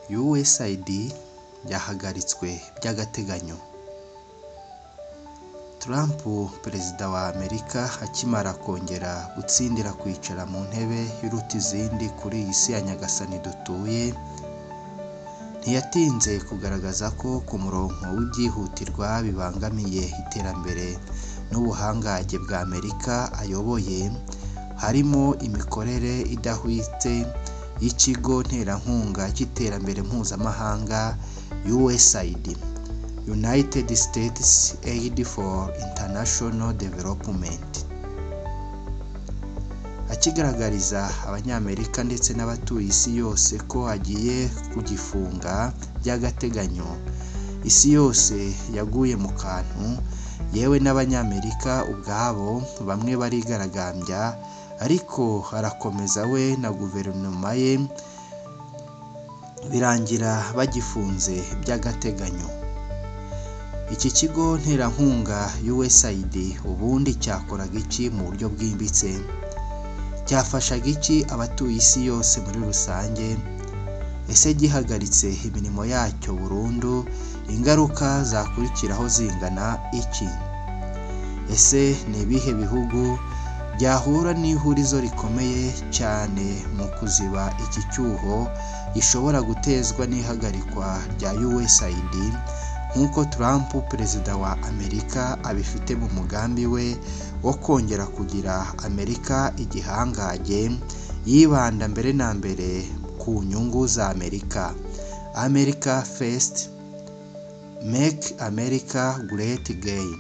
USAID yahagaritswe by'agateganyo. Trump, perezida wa Amerika, akimara kongera gutsindira kwicara mu ntebe iruta izindi kuri iyi si ya Nyagasani dutuye, ntiyatinze kugaragaza ko ku murongo w'ibyihutirwa bibangamiye iterambere n'ubuhangange bwa Amerika ayoboye, harimo imikorere idahwitse y'ikigo nterankunga cy'iterambere mpuzamahanga USAID, United States Aid for International Development. Akigaragariza Abanyamerika ndetse n'abatuye isi yose ko agiye kugifunga by'agateganyo, isi yose yaguye mu kantu, yewe n'Abanyamerika ubwabo bamwe barigaragambya, ariko arakomeza we na guverinoma ye, birangira bagifunze by'agateganyo. Iki kigo nterankunga USAID ubundi cyakoraga iki mu buryo bwimbitse? Cyafashaga iki abatuye isi yose muri rusange? Ese gihagaritse imirimo yacyo burundu, ingaruka zakurikiraho zingana iki? Ese ni ibihe bihugu byahura n'ihurizo rikomeye cyane mu kuziba iki cyuho gishobora gutezwa n'ihagarikwa rya USAID, nk'uko Trump, perezida wa Amerika, abifite mu mugambi we wo kongera kugira Amerika igihangange, yibanda mbere na mbere ku nyungu za Amerika? America First, Make America Great Again.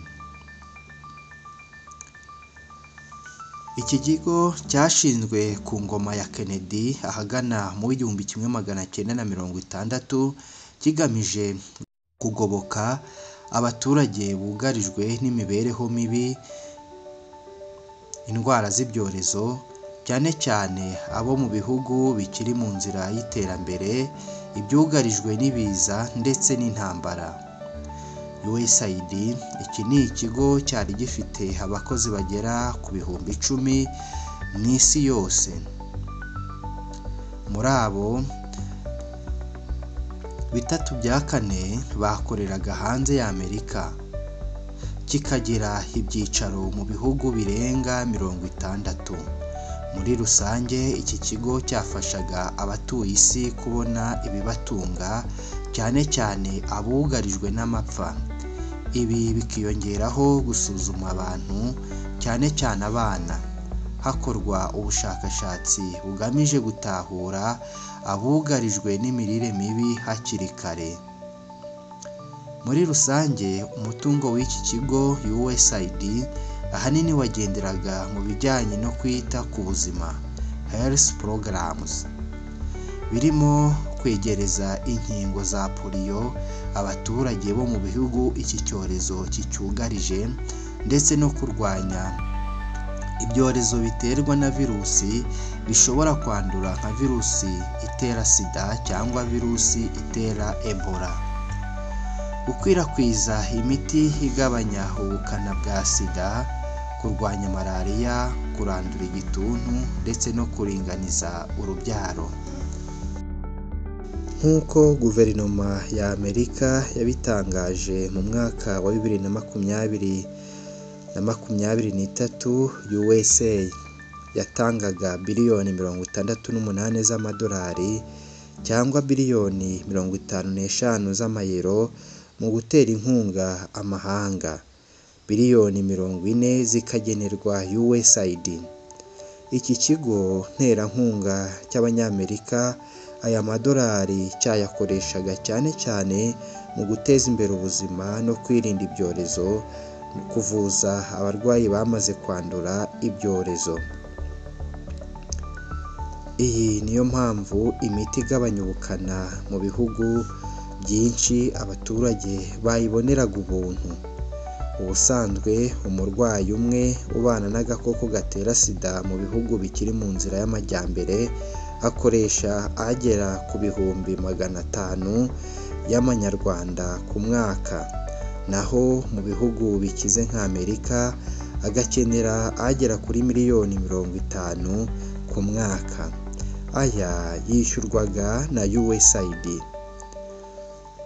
Iki kigo cyashinzwe ku ngoma ya Kennedy ahagana mu 1960, kigamije kugoboka abaturage bugarijwe n'imibereho mibi, indwara z'ibyorezo, cyane cyane abo mu bihugu bikiri mu nzira y'iterambere, ibyugarijwe n'ibiza ndetse n'intambara. USAID iki ni ikigo cyari gifite abakozi bagera ku 10,000 mu isi yose. Muri abo, 3/4 bakoreraga hanze ya Amerika, kikagira ibyicaro mu bihugu birenga 60. Muri rusange iki kigo cyafashaga abatuye isi kubona ibibatunga, cyane cyane abugarijwe n'amapfa. Ibi bikiyongeraho gusuzuma abantu, cyane cyane abana, hakorwa ubushakashatsi bugamije gutahura abugarijwe n'imirire mibi hakiri kare. Muri rusange umutungo w'iki kigo USAID ahanini wagenderaga mu bijyanye no kwita ku buzima, health programs, birimo kwegereza inkingo za polio abaturage bo mu bihugu iki cyorezo kicyugarije, ndetse no kurwanya ibyorezo biterwa na virusi bishobora kwandura nka virusi itera sida cyangwa virusi itera Ebola. Gukwirakwiza imiti igabanya ubukana bwa sida, kurwanya malariya, kurandura igituntu ndetse no kuringaniza urubyaro. Nk'uko guverinoma ya Amerika yabitangaje mu mwaka wa 2020 na 23, USA yatangaga biliyoni 68 z'amadolari cyangwa biliyoni 55 z'amayero mu gutera inkunga amahanga, biliyoni 40 zikagenerwa USAID. Iki kigo nterankunga cy'Abanyamerika aya madolari cyayakoreshaga cyane cyane mu guteza imbere ubuzima no kwirinda ibyorezo, kuvuza abarwayi bamaze kwandura ibyorezo. Iyi niyo mpamvu imiti igabanya ubukana mu bihugu byinshi abaturage bayiboneraga ubuntu. Ubusanzwe umurwayi umwe ubana n'agakoko gatera sida mu bihugu bikiri mu nzira y'amajyambere akoresha agera ku 500,000 y'amanyarwanda ku mwaka, naho mu bihugu bikize nka Amerika agakenera agera kuri miliyoni 50 ku mwaka. Aya yishyurwaga na USAID.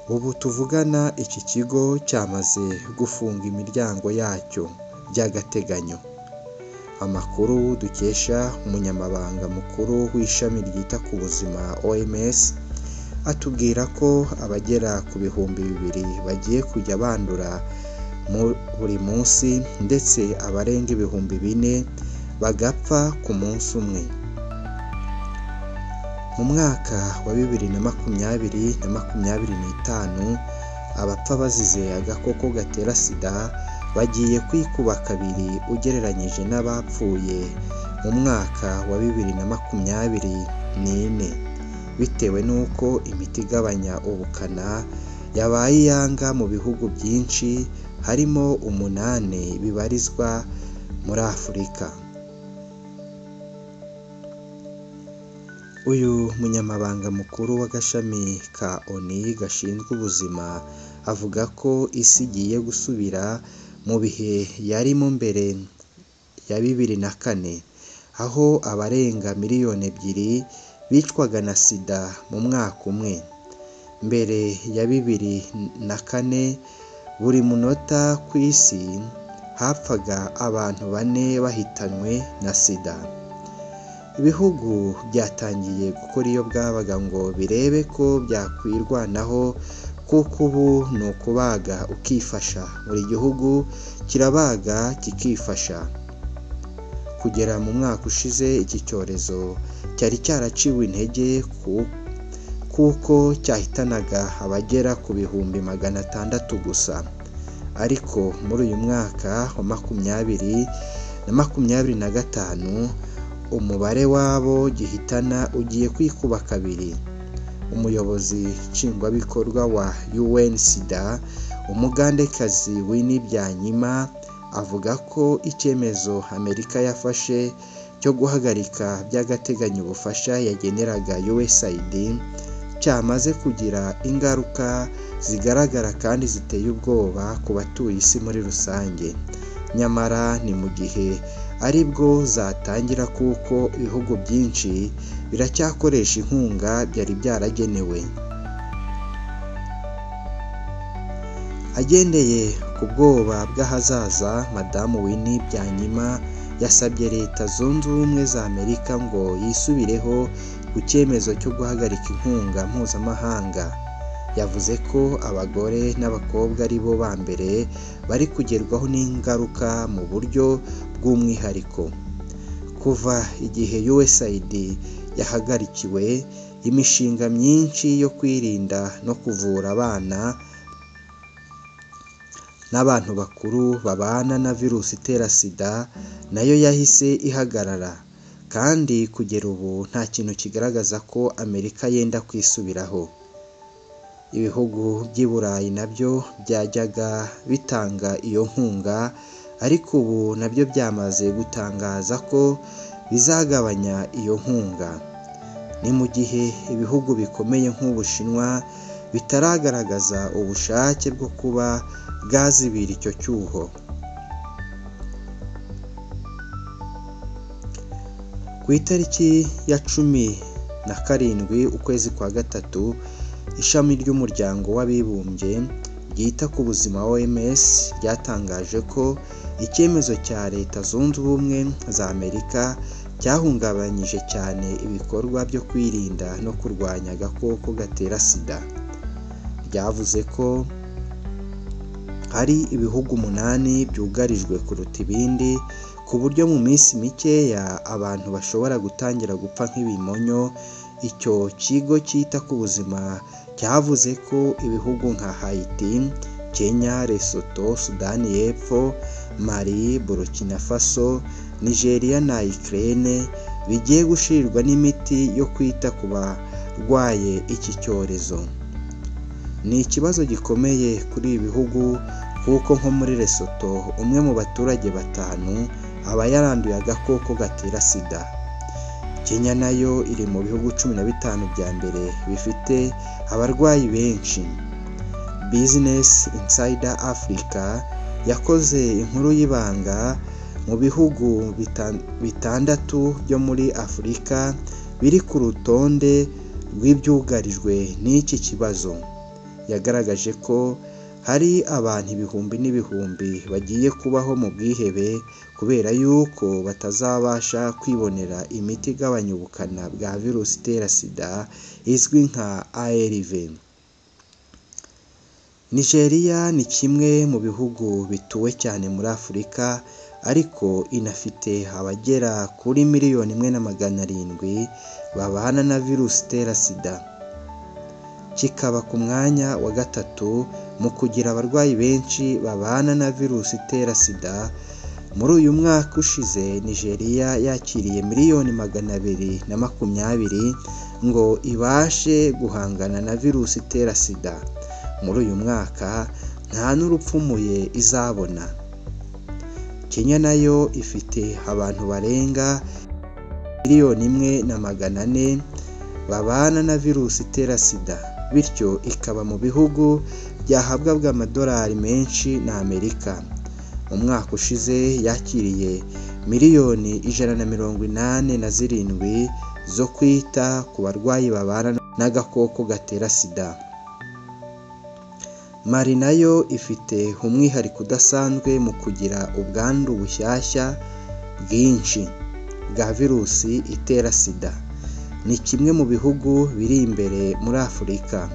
Ubu tuvugana iki kigo cyamaze gufunga imiryango yacyo by'agateganyo. Amakuru dukesha umunyamabanga mukuru w'ishami ryita ku buzima OMS atubwira ko abagera ku 2000 bagiye kujya bandura buri munsi, ndetse abarenga 4000 bagapfa ku munsi umwe. Mu mwaka wa 2020 na 2025 abapfa bazize agakoko gatera sida bagiye kwikuba kabiri ugereranyije n'abapfuye mu mwaka wa 2024, bitewe n'uko imiti igabanya ubukana yabaye iyanga mu bihugu byinshi harimo 8 bibarizwa muri Afurika. Uyu munyamabanga mukuru w'agashami ka ONU gashinzwe ubuzima avuga ko isi igiye gusubira mu bihe yarimo mbere ya 2004, aho abarenga 2 miliyoni bicwaga na sida mu mwaka umwe. Mbere ya 2004 buri munota ku isi hapfaga abantu 4 bahitanywe na sida. Ibihugu byatangiye gukora iyo bwabaga ngo birebe ko byakwirwanaho, kuko ubu ni ukubaga ukifasha, buri gihugu kirabaga kikifasha. Kugera mu mwaka ushize iki cyorezo cyari cyaraciwe intege kuko cyahitanaga abagera ku 600,000 gusa, ariko muri uyu mwaka wa 2025 umubare w'abo gihitana ugiye kwikuba kabiri. Umuyobozi nshingwabikorwa wa UN-SIDA, Umugandekazi Winnie Byanyima, avuga ko icyemezo Amerika yafashe cyo guhagarika by'agateganyo ubufasha yageneraga USAID cyamaze kugira ingaruka zigaragara kandi ziteye ubwoba ku batuye isi muri rusange. Nyamara ni mu gihe aribwo zatangira, kuko ibihugu byinshi biracyakoresha inkunga byari byaragenewe. Agendeye ku bwoba bw'ahazaza, Madamu Winnie Byanyima yasabye Leta Zunze Ubumwe za Amerika ngo yisubireho ku cyemezo cyo guhagarika inkunga mpuzamahanga. Yavuze ko abagore n'abakobwa ari bo ba mbere bari kugerwaho n'ingaruka mu buryo bw'umwihariko. Kuva igihe USAID yahagarikiwe, imishinga myinshi yo kwirinda no kuvura abana n'abantu bakuru babana na virusi itera sida nayo yahise ihagarara, kandi kugera ubu nta kintu kigaragaza ko Amerika yenda kwisubiraho. Ibihugu by'i Burayi nabyo byajyaga bitanga iyo nkunga, ariko ubu nabyo byamaze gutangaza ko bizagabanya iyo nkunga. Ni mu gihe ibihugu bikomeye nk'Ubushinwa bitaragaragaza ubushake bwo kuba bwazibira icyo cyuho. Ku itariki ya 17 ukwezi kwa 3, ishami ry'umuryango w'abibumbye ryita ku buzima OMS ryatangaje ko icyemezo cya Leta Zunze Ubumwe za Amerika cyahungabanyije cyane ibikorwa byo kwirinda no kurwanya agakoko gatera sida. Ryavuze ko hari ibihugu 8 byugarijwe kuruta ibindi, ku buryo mu minsi mikeya abantu bashobora gutangira gupfa nk'ibimonyo. Icyo kigo cyita ku buzima cyavuze ko ibihugu nka Haiti, Kenya, Lesotho, Sudani y'Epfo, Mali, Burkina Faso, Nigeria na Ukraine bigiye gushirirwa n'imiti yo kwita ku barwaye iki cyorezo. Ni ikibazo gikomeye kuri ibi bihugu kuko nko muri Lesotho umwe mu baturage 5 aba yaranduye agakoko gatera sida. Kenya nayo iri mu bihugu 15 bya mbere bifite abarwayi benshi. Business Insider Africa yakoze inkuru y'ibanga mu bihugu 6 byo muri Afurika biri ku rutonde rw'ibyugarijwe n'iki kibazo. Yagaragaje ko hari abantu ibihumbi n'ibihumbi bagiye kubaho mu bwihebe kubera yuko batazabasha kwibonera imiti igabanya ubukana bwa virusi itera SIDA izwi nka ARV. Nigeria ni kimwe mu bihugu bituwe cyane muri Afurika, ariko inafite abagera kuri 1,700,000 babana na virusi itera SIDA. Kikaba ku mwanya wa 3 mu kugira abarwayi benshi babana na virusi itera SIDA. Muri uyu mwaka ushize Nigeria yakiriye 220,000,000 ngo ibashe guhangana na virusi itera SIDA. Muri uyu mwaka nta n'urupfumuye izabona. Kenya nayo ifite abantu barenga 1,400,000 babana na virusi itera SIDA, bityo ikaba mu bihugu byahabwaga amadolari menshi na Amerika. Mu mwaka ushize yakiriye 187,000,000 zo kwita ku barwayi babana n'agakoko gatera SIDA. Mali nayo ifite umwihariko udasanzwe mu kugira ubwandu bushyashya bwinshi bwa virusi itera SIDA. Ni kimwe mu bihugu biri imbere muri Afurika.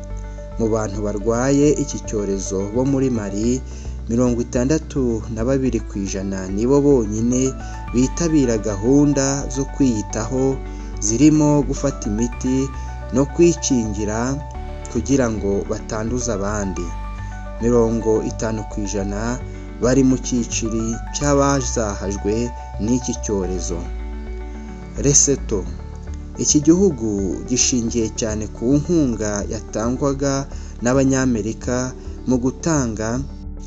Mu bantu barwaye iki cyorezo bo muri Mali, 62% nibo bonyine bitabira gahunda zo kwiyitaho zirimo gufata imiti no kwikingira kugira ngo batanduza abandi. 50% bari mu cyiciro cy'abazahajwe n'iki cyorezo. Lesotho, iki gihugu gishingiye cyane ku nkunga yatangwaga n'Abanyamerika mu gutanga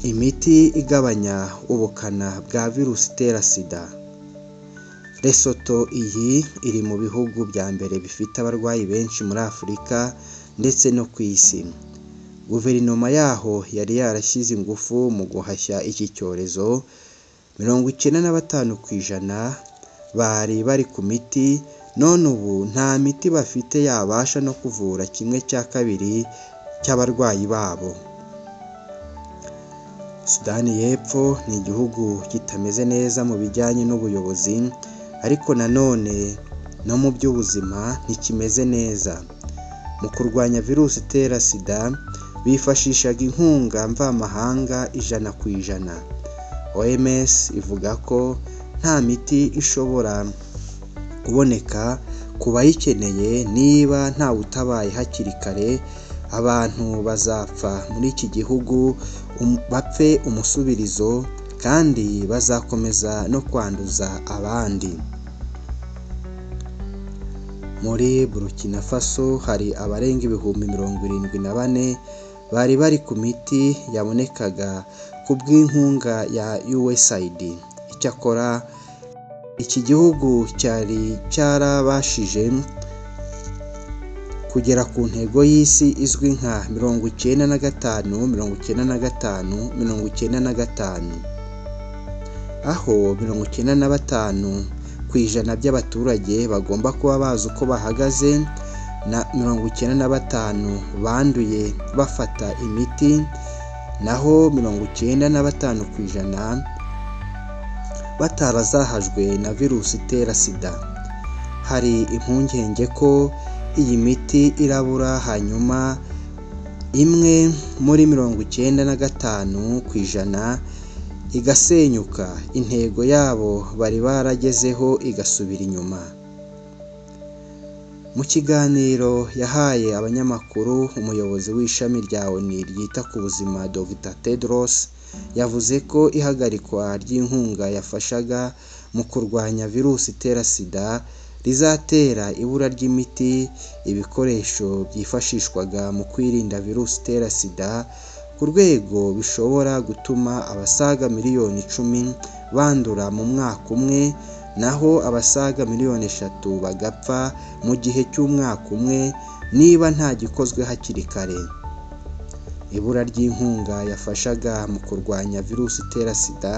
imiti igabanya ubukana bwa virusi itera SIDA. Lesotho iyi iri mu bihugu bya mbere bifite abarwayi benshi muri Afurika ndetse no ku isi. Guverinoma yaho yari yarashyize ingufu mu guhashya iki cyorezo, 95% bari bari ku miti, none ubu nta miti bafite yabasha no kuvura 1/2 cy'abarwayi babo. Sudani y'Epfo ni igihugu kitameze neza mu bijyanye n'ubuyobozi, ariko nanone no mu by'ubuzima ntikimeze neza. Mu kurwanya virusi itera SIDA bifashishaga inkunga mvamahanga 100%. OMS ivuga ko nta miti ishobora kuboneka ku bayikeneye niba ntawutabaye hakiri kare. Abantu bazapfa muri iki gihugu bapfe umusubirizo kandi bazakomeza no kwanduza abandi. Muri Burkina Faso hari abarenga 74,000 bari bari ku miti yabonekaga ku bw'inkunga ya USAID. Icyakora iki gihugu cyari cyarabashije kugera ku ntego y'isi izwi nka 95 95 95, aho 95% by'abaturage bagomba kuba bazi uko bahagaze na 95 banduye bafata imiti, naho 95% batarazahajwe na virusi itera SIDA. Hari impungenge ko iyi miti irabura, hanyuma 1 muri 95% igasenyuka, intego yabo bari baragezeho igasubira inyuma. Mu kiganiro yahaye abanyamakuru, umuyobozi w'ishami rya ONU ryita ku buzima Dr Tedros yavuze ko ihagarikwa ry'inkunga yafashaga mu kurwanya virusi itera SIDA rizatera ibura ry'imiti, ibikoresho byifashishwaga mu kwirinda virusi itera SIDA, ku rwego bishobora gutuma abasaga 10,000,000 bandura mu mwaka umwe, naho abasaga 3,000,000 bagapfa mu gihe cy'umwaka umwe niba nta gikozwe hakiri kare. Ibura ry'inkunga yafashaga mu kurwanya virusi itera SIDA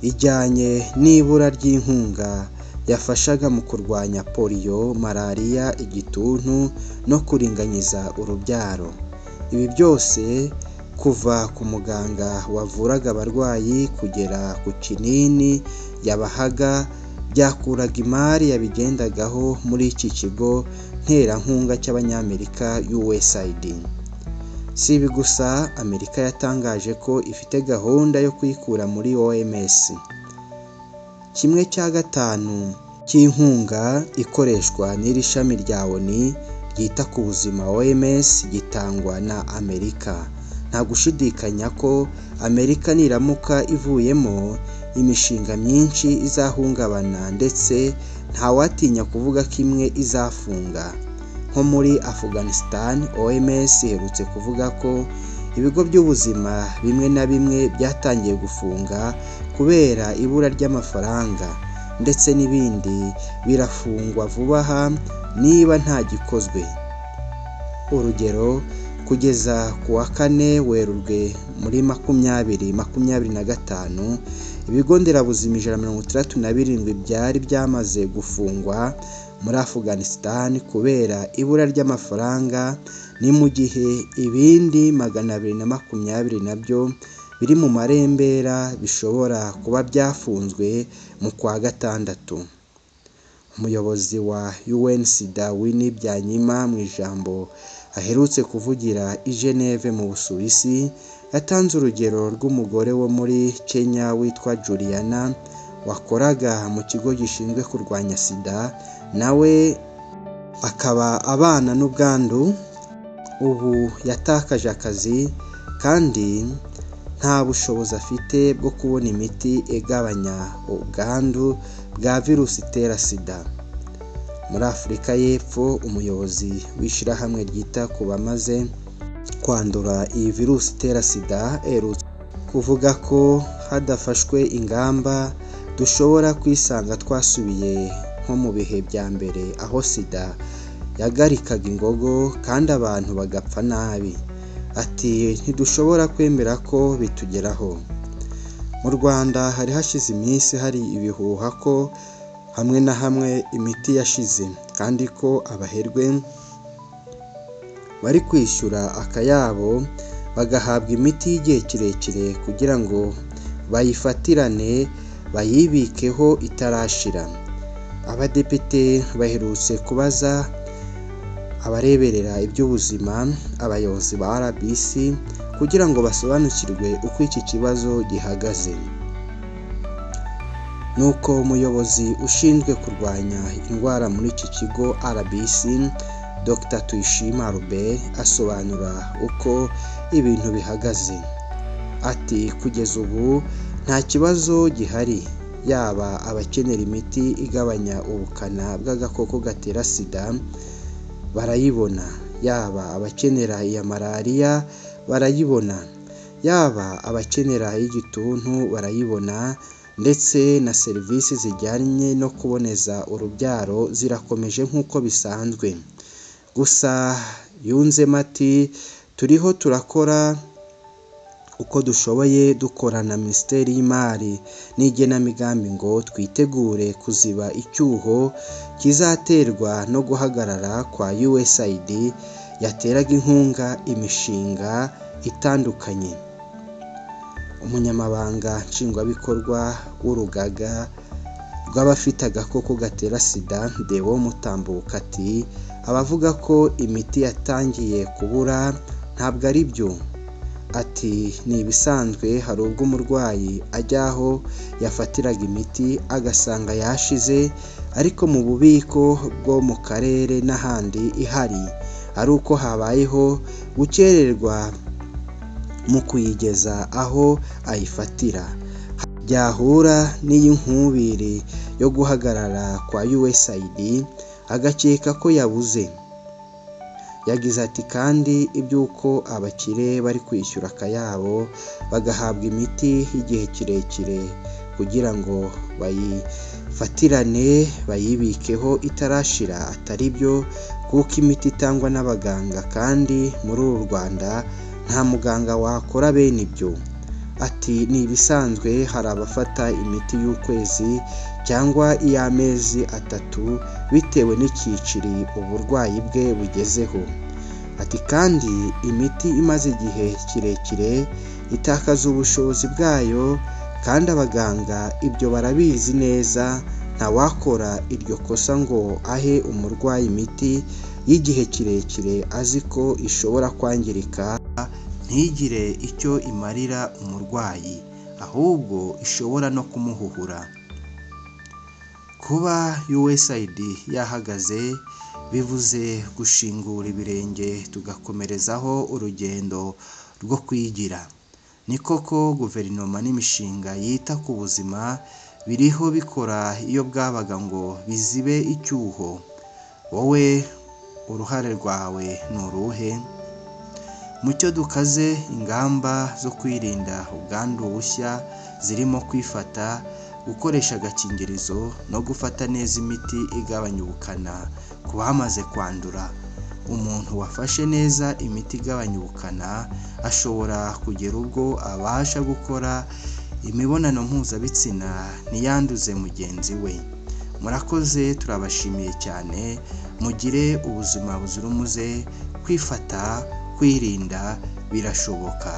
ijyanye n'ibura ry'inkunga yafashaga mu kurwanya polio, malariya, igituntu no kuringaniza urubyaro. Ibi byose kuva ku muganga wavuraga abarwayi kugera ku kinini yabahaga byakuraga imari yabigendagaho muri iki kigo nterankunga cy'Abanyamerika USAID. Si ibi gusa, Amerika yatangaje ko ifite gahunda yo kuyikura muri OMS. 1/5 cy'inkunga ikoreshwa n'iri shami rya ONU ryita ku buzima OMS gitangwa na Amerika. Nta gushidikanya ko Amerika niramuka ivuyemo, imishinga myinshi izahungabana ndetse ntawatinya kuvuga ko imwe izafunga. Nko muri Afghanistan, OMS iherutse kuvuga ko ibigo by'ubuzima bimwe na bimwe byatangiye gufunga kubera ibura ry'amafaranga, ndetse n'ibindi birafungwa vuba aha niba nta gikozwe. Urugero, kugeza ku wa 4 Werurwe muri 2025, ibigo nderabuzima 167 byari byamaze gufungwa muri Afghanistan kubera ibura ry'amafaranga, ni mu gihe ibindi 220 nabyo biri mu marembera bishobora kuba byafunzwe mu kwa 6. Umuyobozi wa UNSIDA Winnie Byanyima mu ijambo aherutse kuvugira i Geneve mu Busuwisi, yatanze urugero rw'umugore wo muri Kenya witwa Juliana wakoraga mu kigo gishinzwe kurwanya sida, nawe akaba abana n'ubwandu, ubu yatakaje akazi kandi nta bushobozi afite bwo kubona imiti igabanya ubwandu bwa virusi itera sida. Muri Afurika y'Epfo, umuyobozi w'ishyirahamwe ryita ku bamaze kwandura iyi virusi itera sida aherutse kuvuga ko hadafashwe ingamba dushobora kwisanga twasubiye nko mu bihe bya mbere aho sida yagarikaga ingogo kandi abantu bagapfa nabi. Ati ntidushobora kwemera ko bitugeraho. Mu Rwanda hari hashize iminsi hari ibihuha ko hamwe na hamwe imiti yashize kandi ko abaherwe bari kwishyura akayabo bagahabwa imiti y'igihe kirekire kugira ngo bayifatirane bayibikeho itarashira. Abadepite baherutse kubaza abareberera iby'ubuzima, abayobozi ba RBC kugira ngo basobanukirwe uko iki kibazo gihagaze. Nuko umuyobozi ushinzwe kurwanya indwara muri iki kigo RBC, Dr Tuyishime Albert, asobanura uko ibintu bihagaze. Ati kugeza ubu nta kibazo gihari, yaba abakenera imiti igabanya ubukana bw'agakoko gatera sida barayibona, yaba abakenera iya malariya barayibona, yaba abakenera iy'igituntu barayibona, ndetse na serivisi zijyanye no kuboneza urubyaro zirakomeje nk'uko bisanzwe. Gusa yunzemo ati turiho turakora uko dushoboye dukorana na Minisiteri y'Imari n'igenamigambi ngo twitegure kuziba icyuho kizaterwa no guhagarara kwa USAID yateraga inkunga imishinga itandukanye. Umunyamabanga nshingwabikorwa w'urugaga rw'abafite agakoko gatera sida Deo Mutambuka ati abavuga ko imiti yatangiye kubura ntabwo ari byo. Ati ni ibisanzwe, hari ubwo umurwayi ajya aho yafatiraga imiti agasanga yashize, ariko mu bubiko bwo mu karere n'ahandi ihari, ari uko habayeho gukererwa mu kuyigeza aho ayifatira. Byahura n'iyi nkubiri yo guhagarara kwa USAID agakeka ko yabuze. Yagize ati kandi iby'uko abakire bari kwishyura akayabo bagahabwa imiti y'igihe kirekire kugira ngo bayifatirane bayibikeho itarashira atari byo, kuko imiti itangwa n'abaganga kandi muri uru Rwanda nta muganga wakora bene ibyo. Ati ni ibisanzwe, hari abafata imiti y'ukwezi cyangwa iy'amezi 3 bitewe n'icyiciro uburwayi bwe bugezeho. Ati kandi imiti imaze igihe kirekire itakaza ubushobozi bwayo kandi abaganga ibyo barabizi neza, ntawakora iryo kosa ngo ahe umurwayi imiti y'igihe kirekire azi ko ishobora kwangirika ntigire icyo imarira umurwayi, ahubwo ishobora no kumuhuhura. Kuba USAID yahagaze bivuze gushingura ibirenge tugakomerezaho urugendo rwo kwigira. Ni koko guverinoma n'imishinga yita ku buzima biriho bikora iyo bwabaga ngo bizibe icyuho. Wowe uruhare rwawe ni uruhe? Mucyo dukaze ingamba zo kwirinda ubwandu bushya zirimo kwifata, gukoresha agakingirizo no gufata neza imiti igabanya ubukana ku bamaze kwandura. Umuntu wafashe neza imiti igabanya ubukana ashobora kugera ubwo abasha gukora imibonano mpuzabitsina ntiyanduze mugenzi we. Murakoze, turabashimiye cyane, mugire ubuzima buzira umuze, kwifata, kwirinda birashoboka.